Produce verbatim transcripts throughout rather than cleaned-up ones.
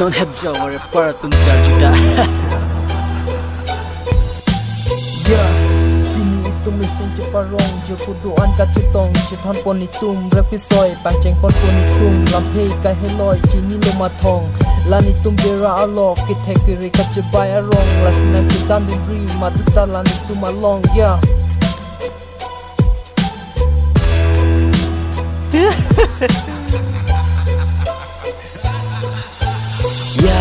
Don't have job or a part tum charge da. Yeah, pini itum iseng cheparong, jirpo do-an kachetong, chethan pon itum rap kesoi, pangcheng pon pon itum, lamthe kaheloi, chinilo mathong, la netum bera arlo, kethek kere kachebai arong, lasi nangkedam dunri, madu ta la netum along, yeah. Ya,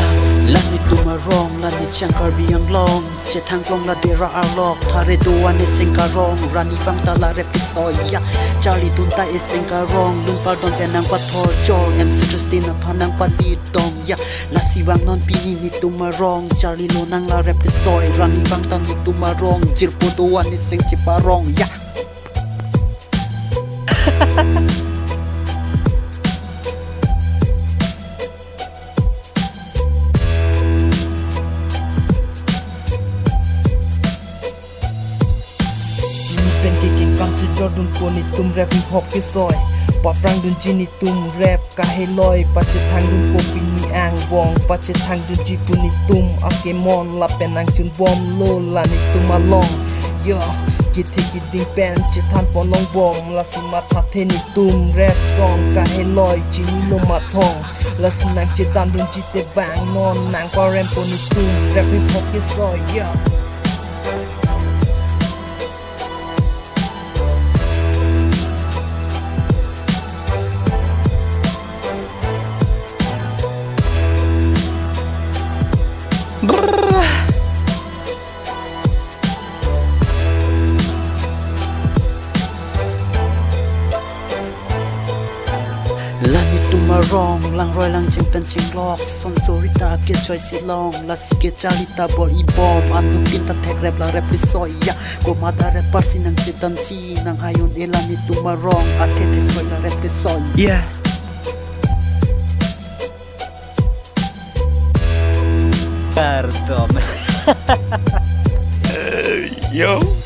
la netum arong, la ne chang Karbi Anglong, chethang klong la dera arlok, thare do-an iseng karong, ra ne bang ta la rap kesoi, ya, charli dun ta iseng karong, lun pardon pen nangpathor chor, M C Christine aphan nangpali dong, ya, lasi vangnon pini netum arong, charlilo nang la rap kesoi, ra ne bang ta netum arong, jirpo do-an iseng cheparong, ya. Pini pen kekeng kam chejor dun pon itum rap hip hop kesoi. Paphrang dunji netum rap kaheloi, pachethang dun po pini angbong, pachethang dunji pon itum akemon, lapen nangchun bomlo la netum along. Yo, kethe keding pen chethan pon longbom, lasi mathathe netum rap song kaheloi, chinilo mathong, lasi nangchedam dunji te vangnon, nangparem pon itum rap hip hop kesoi, yo. La netum arong, langroi langcheng pen chenglok, son sorita kechoi silong, lasi kecharli ta bor-ibom, anuttin ta thek rap la rap kesoi, ya, komat a rap parsi nangchedamji, nang ayon e la netum arong, athe theksoi la rap kesoi. Ya. Kardom. Yo.